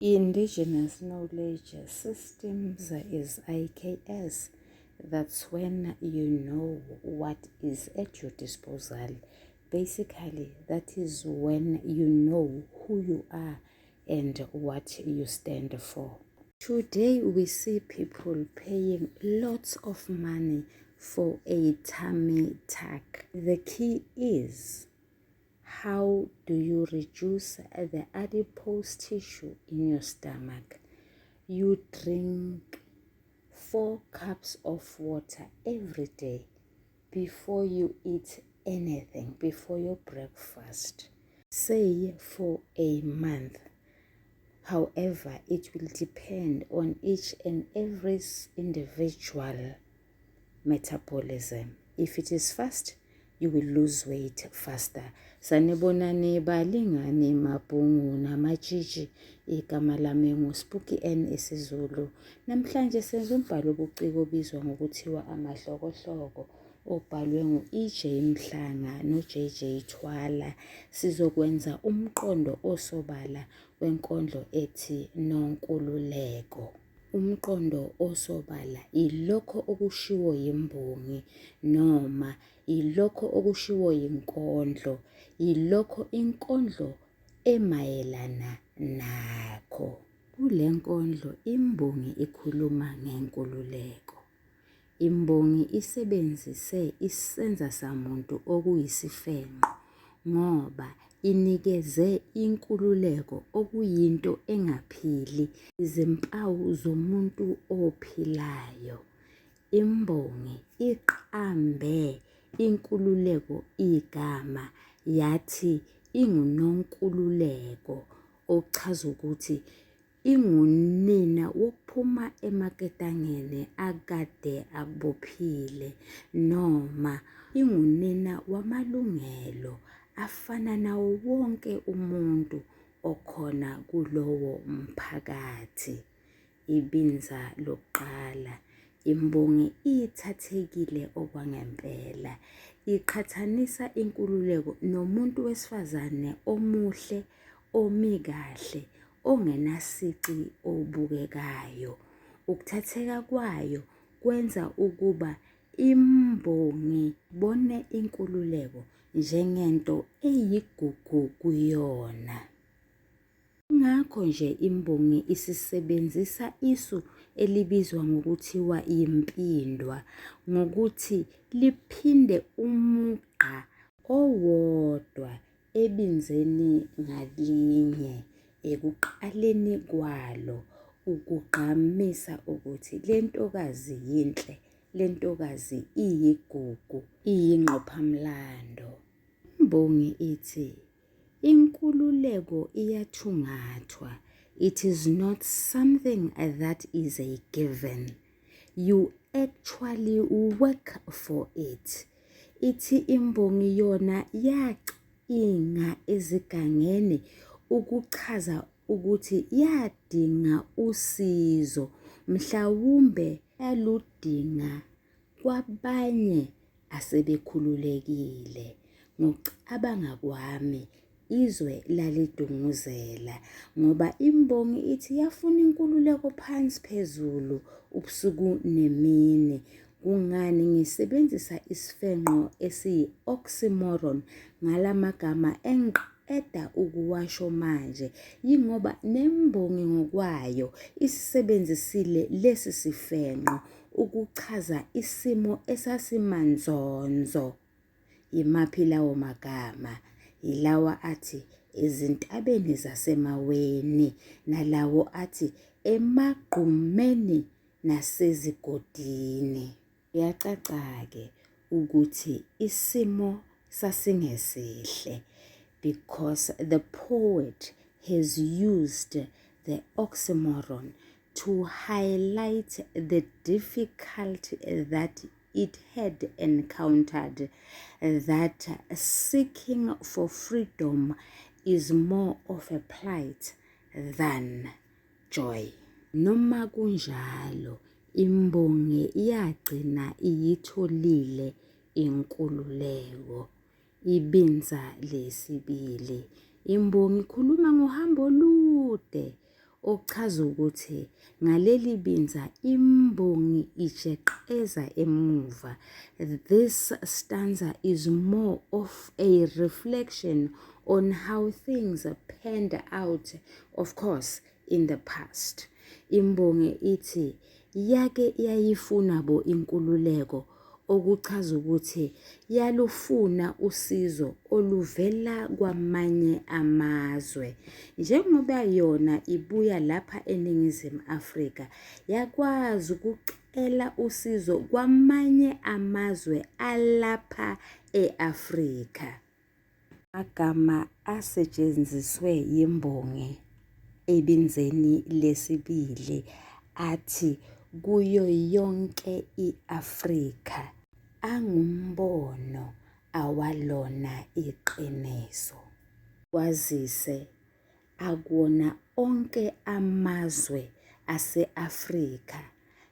Indigenous Knowledge Systems is IKS. That's when you know what is at your disposal. Basically, that is when you know who you are and what you stand for. Today, we see people paying lots of money for a tummy tuck. The key is, how do you reduce the adipose tissue in your stomach? You drink 4 cups of water every day before you eat anything, before your breakfast. Say for a month. However, it will depend on each and every individual metabolism. If it is fast, you will lose weight faster. Sanibonani balingani mabhungu namatshitshi, igama lami nguSpooky N isiZulu. Namhlanje senza umbhalo obuciko obizwa ngokuthiwa Amahlokohloko, obhalwe ngu-EJ Mhlanga no-JJ Thwala. Sizokwenza umqondo osobala wenkondlo ethi Nonkululeko. Umqondo osobala yilokho okushiwo yimbongi noma yilokho okushiwo yinkondlo, yilokho inkondlo emayelana nakho. Kule nkondlo imbongi ikhuluma ngenkululeko. Imbongi isebenzise isenzasamuntu okuyisifenqo ngoba inikeze inkululeko okuyinto engaphili izimpawu zomuntu ophilayo. Imbongi iqambe inkululeko igama yathi inguNonkululeko okuchaza ukuthi Ingunina wokuphuma emaketangeni akade akubophile noma ingunina wamalungelo afana nawo wonke umuntu okhona kulowo mphakathi. Ibinza lokuqala. Imbongi ithathekile okwangempela. Iqhathanisa inkululeko nomuntu wesifazane omuhle, omi kahle, ongenasici obukekayo. Ukuthatheka kwayo kwenza ukuba imbongi ibone inkululeko njengento eyigugu kuyona. Ingakho nje imbongi isisebenzisa isu elibizwa ngokuthiwa yimpindwa ngokuthi liphinde umugqa owodwa ebinzeni ngalinye ekuqaleni kwalo ukugqamisa ukuthi le ntokazi yinhle, le ntokazi iyigugu, iyingqophamlando. Imbongi ithi inkululeko iyathungathwa, it is not something that is a given. You actually work for it. Ithi imbongi yona yacinga ezigangeni ukuchaza ukuthi yadinga usizo, mhlawumbe yaludinga kwabanye asebekhululekile. Ngokucabanga kwami izwe lalidunguzela ngoba imbongi ithi yafuna inkululeko phansi phezulu ubusuku nemini. Kungani ngisebenzisa isifenqo esiyi-oxymoron ngala magama engiqeda ukuwasho manje? Yingoba nembongi ngokwayo isisebenzisile lesi sifenqo ukuchaza isimo esasimanzonzo. Yimaphi lawo magama? Yilawa athi ezintabeni zasemaweni nalawo athi emagqumeni nasezigodini. Kuyacaca-ke ukuthi isimo sasingesihle because the poet has used the oxymoron to highlight the difficulty that it had encountered, that seeking for freedom is more of a plight than joy. Noma kunjalo, imbongi yagcina iyitholile inkululeko. Ibinza lesibili. Imbongi ikhuluma ngohambo olude. Okuchaza ukuthi ngaleli binza imbongi ijeqeza emuva. This stanza is more of a reflection on how things panned out, of course, in the past. Imbongi ithi yake yayifuna bo inkululeko okuchaza ukuthi yalufuna usizo oluvela kwamanye amazwe. Njengoba yona ibuya lapha eNingizimu Afrika, yakwazi ukucela usizo kwamanye amazwe alapha e-Afrika. Amagama asetshenziswe yimbongi ebinzeni lesibili athi kuyo yonke i-Afrika angumbono awalona iqiniso. Kwazise akuwona onke amazwe ase-Afrika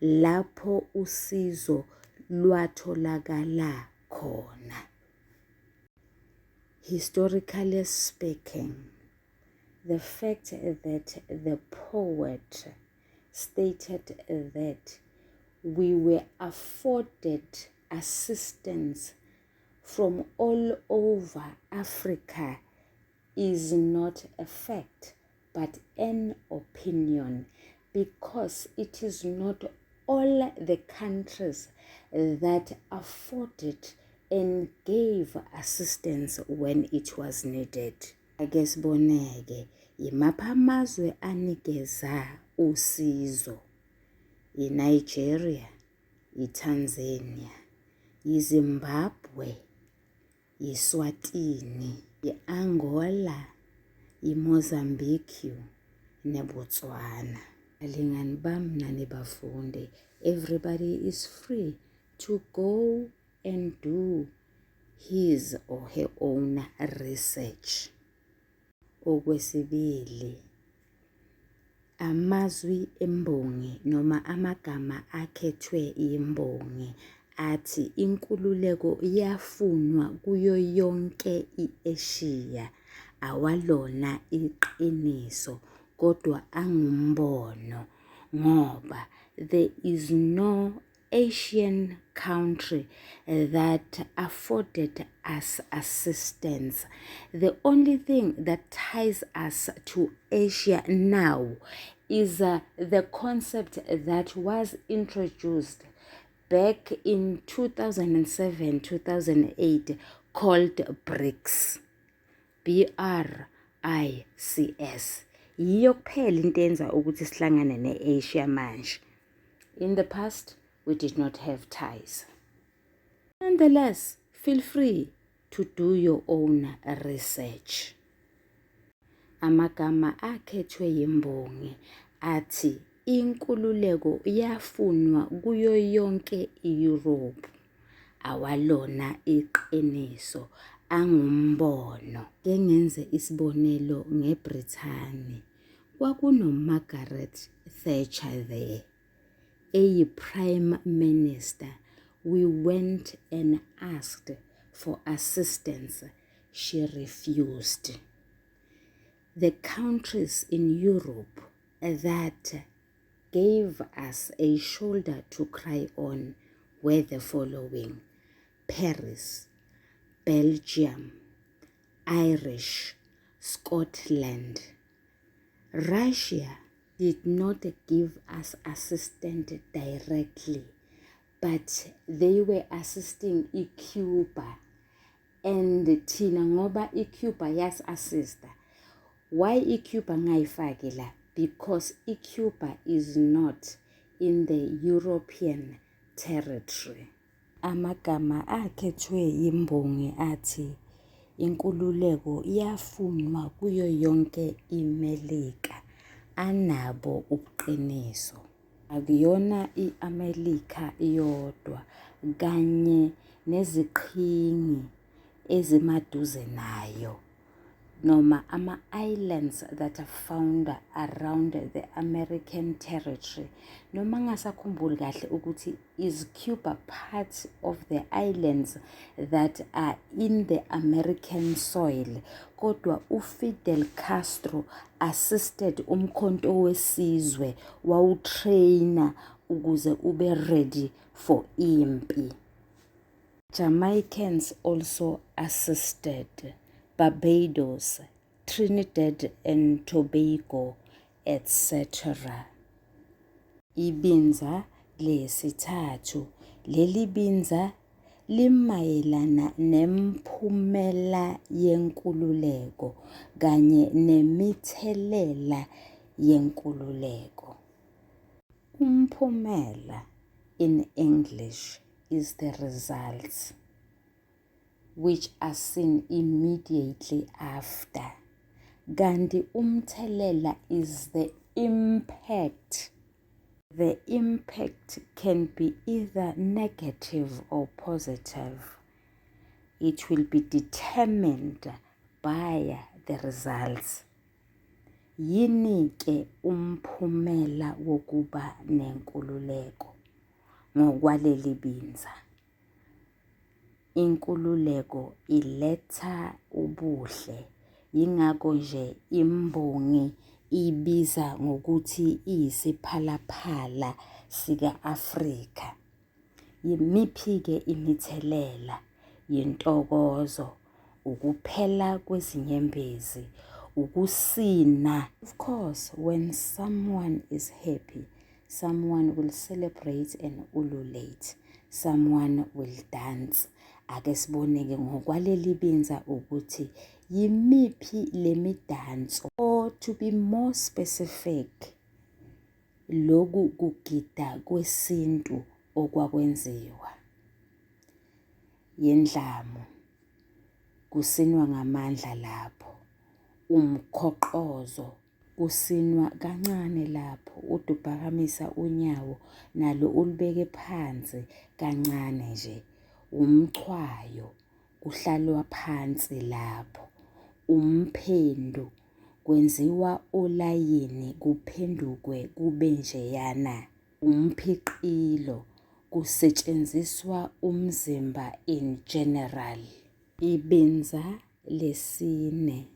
lapho usizo lwatholakala khona. Historically speaking, the fact that the poet stated that we were afforded assistance from all over Africa is not a fact but an opinion because it is not all the countries that afforded and gave assistance when it was needed. Ake siboneke yimaphi amazwe anikeza usizo? INigeria, iTanzania, iZimbabwe, yiSwatini, yi-Angola, yiMozambique neBotswana. Balingani bami nani bafundi, everybody is free to go and do his or her own research. Okwesibili, amazwi embongi noma amagama akhethwe yimbongi athi inkululeko yafunwa kuyo yonke i-Eshiya awalona iqiniso kodwa angumbono ngoba there is no Asian country that afforded us assistance. The only thing that ties us to Asia now is the concept that was introduced back in 2007 2008 called BRICS. B-R-I-C-S. Yiyo kuphela into eyenza ukuthi sihlangane ne-Asia manje. In the past, we did not have ties. Nonetheless, feel free to do your own research. Amagama akhethwe yimbongi athi inkululeko yafunwa kuyo yonke iYurophu awalona iqiniso angumbono. Ke ngenze isibonelo ngeBrithani. KwakunoMargaret Thatcher there, eyi-Prime Minister. We went and asked for assistance. She refused. The countries in Europe that gave us a shoulder to cry on were the following: Paris, Belgium, Irish, Scotland. Russia did not give us assistance directly, but they were assisting iCuba. And thina ngoba iCuba yasi-assista. Why iCuba ngayifaki la? Because iCuba is not in the European territory. Amagama akhethwe yimbongi athi inkululeko yafunwa kuyo yonke iMelika anabo ubuqiniso. Akuyona i-Amelika yodwa kanye neziqhingi ezimaduze nayo. noma ama-islands that are found around the American territory. Noma ngingasakhumbuli kahle ukuthi is Cuba part of the islands that are in the American soil, kodwa uFidel Castro assisted uMkhonto weSizwe, wawutraina ukuze ube ready for impi. Jamaicans also assisted, Barbados, Trinidad and Tobago, etc. Ibinza lesithathu. Leli binza limayelana nemphumela yenkululeko kanye nemithelela yenkululeko. Umphumela in English is the results which are seen immediately after. Kanti umthelela is the impact. The impact can be either negative or positive. It will be determined by the results. Yini-ke umphumela wokuba nenkululeko ngokwaleli binza? Inkululeko iletha ubuhle, yingakho nje imbongi ibiza ngokuthi iyisiphalaphala sika-Afrika. Yimiphi-ke imithelela? Yintokozo, ukuphela kwezinyembezi, ukusina. Of course, when someone is happy, someone will celebrate and ululate. Someone will dance. Ake sibone-ke ngokwaleli binza ukuthi yimiphi le midanso, or to be more specific, loku kugida kwesintu okwakwenziwa. Yindlamu, kusinwa ngamandla lapho. Umkhoqozo, kusinwa kancane lapho, ude uphakamisa unyawo nalo ulubeke phansi kancane nje. Umchwayo, kuhlalwa phansi lapho. Umphendu, kwenziwa olayini kuphendukwe kube njeyana. Umphiqilo, kusetshenziswa umzimba in general. Ibinza lesine.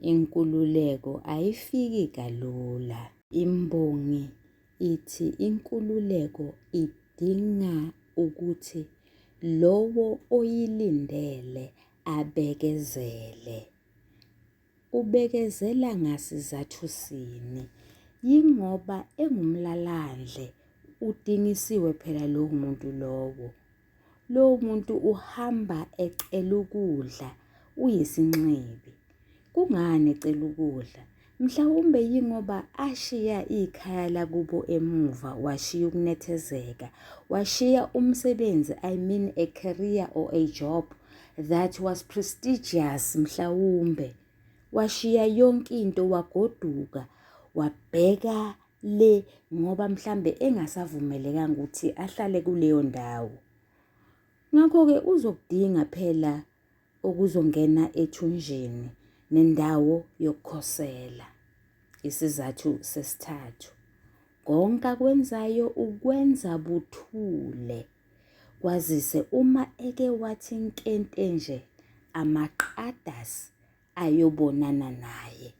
Inkululeko ayifiki kalula. Imbongi ithi inkululeko idinga ukuthi lowo oyilindele abekezele. Ubekezela ngasizathu sini? Yingoba engumlalandle, udingisiwe phela lowo muntu lowo. Lowo muntu uhamba ecela ukudla, uyisinxibi. Kungani ecela ukudla? Mhlawumbe yingoba ashiya ikhaya lakubo emuva, washiya ukunethezeka, washiya umsebenzi, I mean a career or a job that was prestigious mhlawumbe. Washiya yonke into wagoduka, wabheka le ngoba mhlambe engasavumelekanga ukuthi ahlale kuleyo ndawo. Ngakho-ke uzokudinga phela okuzongena ethunjini nendawo yokukhosela. Isizathu sesithathu, konke akwenzayo ukwenza buthule. Kwazise uma eke wathi nkente nje, amaqadas ayobonana naye.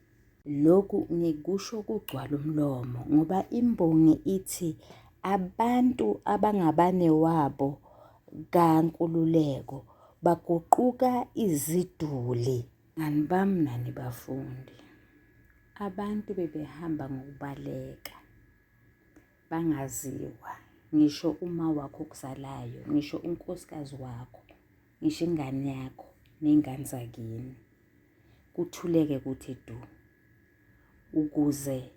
Lokhu ngikusho kugcwala umlomo ngoba imbongi ithi abantu abangabanewabo kaNkululeko baguquka iziduli. Ngani bami nani bafundi, abantu bebehamba ngokubaleka bangaziwa, ngisho uma wakho okuzalayo, ngisho unkosikazi wakho, ngisho ingane yakho ney'ngane zakini. Kuthuleke kuthi du ukuze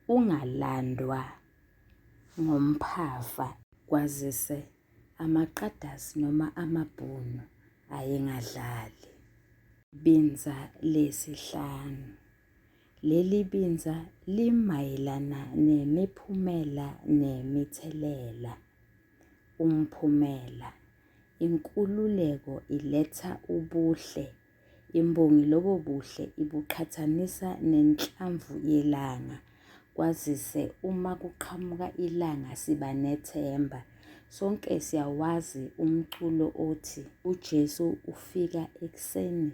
ungalandwa ngomphafa, kwazise amaqadasi noma amabhunu ayengadlali. Binza lesihlanu. Leli binza limayelana nemiphumela nemithelela. Umphumela, inkululeko iletha ubuhle, Imbongi lobo buhle ibuqhathanisa nenhlamvu yelanga, kwazise uma kuqhamuka ilanga siba nethemba. Sonke siyawazi umculo othi, uJesu ufika ekuseni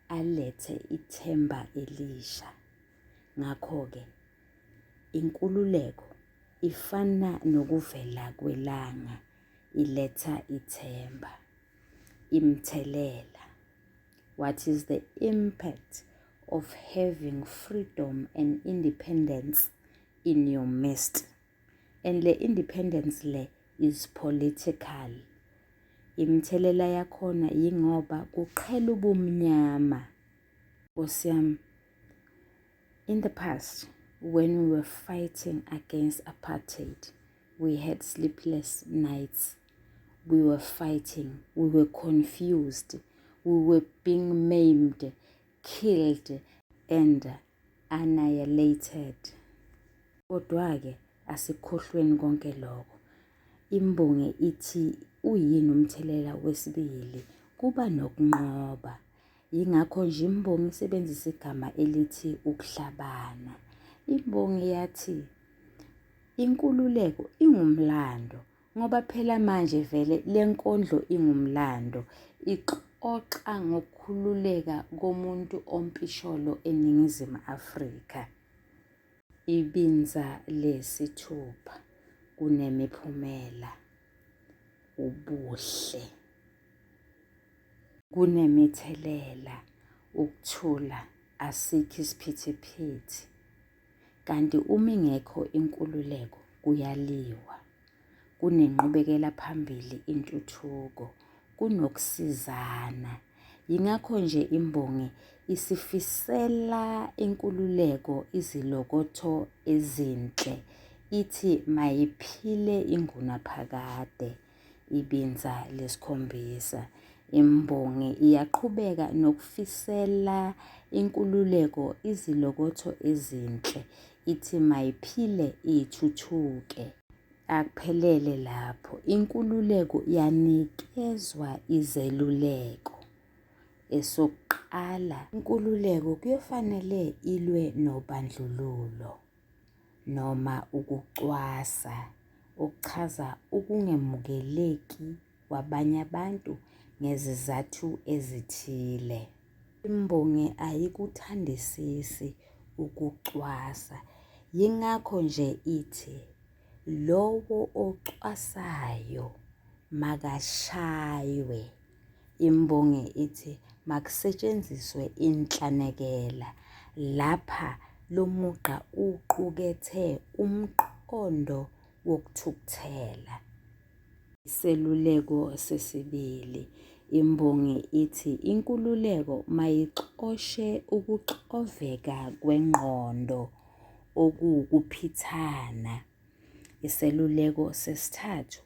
alethe ithemba elisha. Ngakho-ke inkululeko ifana nokuvela kwelanga, iletha ithemba. Imthelela. What is the impact of having freedom and independence in your midst? And le independence le is political. Imithelela yakhona yingoba kuqhela ubumnyama. Nkosi yami, in the past when we were fighting against apartheid, we had sleepless nights. We were fighting, we were confused, we were being maimed, killed and annihilated. Kodwa-ke asikhohlweni konke lokho. Imbongi ithi uyini umthelela wesibili? Kuba nokunqoba. Yingakho nje imbongi isebenzisa igama elithi ukuhlabana. Imbongi yathi inkululeko ingumlando ngoba phela manje vele le nkondlo ingumlando ixoxa ngokukhululeka komuntu ompisholo eNingizimu Afrika. Ibinza lesithupha kunemiphumela ubuhle kunemithelela ukuthula asikho isiphithiphithi kanti uma ingekho inkululeko kuyaliwa kunenqubekela phambili intuthuko kunokusizana yingakho nje imbongi isifisela inkululeko izilokotho ezinhle ithi mayiphile ingunaphakade ibinza lesikhombisa. Imbongi iyaqhubeka nokufisela inkululeko izilokotho ezinhle ithi mayiphile ithuthuke. Akuphelele lapho, inkululeko yanikezwa izeluleko. Esokuqala, inkululeko kuyofanele ilwe nobandlululo noma ukucwasa, okuchaza ukungemukeleki kwabanye abantu ngezizathu ezithile. Imbongi ayikuthandisisi ukucwasa, yingakho nje ithi lowo ocwasayo makashaywe. Imbongi ithi makusetshenziswe inhlanekela. Lapha lo mugqa uqukethe umqondo wokuthukuthela. Iseluleko sesibili, imbongi ithi inkululeko mayixoshe ukuxoveka kwengqondo okuwukuphithana. Iseluleko sesithathu,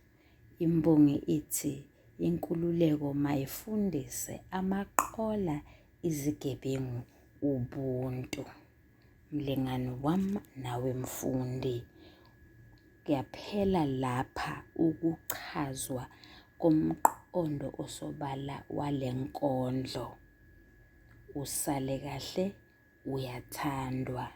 imbongi ithi inkululeko mayifundise amaqola izigebengu ubuntu. Mlingani wami nawe mfundi, kuyaphela lapha ukuchazwa komqondo osobala wale nkondlo. Usale kahle, uyathandwa.